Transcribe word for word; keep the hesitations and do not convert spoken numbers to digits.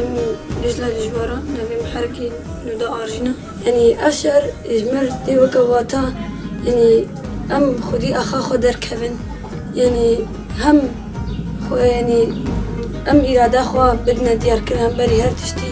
Em Dîcla Dijwara, navê min Herikî Nûda Arjîna. Yanî ev şer ji min tê weke wata, yanî em xwedî axa xwe derkevin. Yanî hem xwe, yanî em îrada xwe bidine diyarkirin hemberî her tiştî.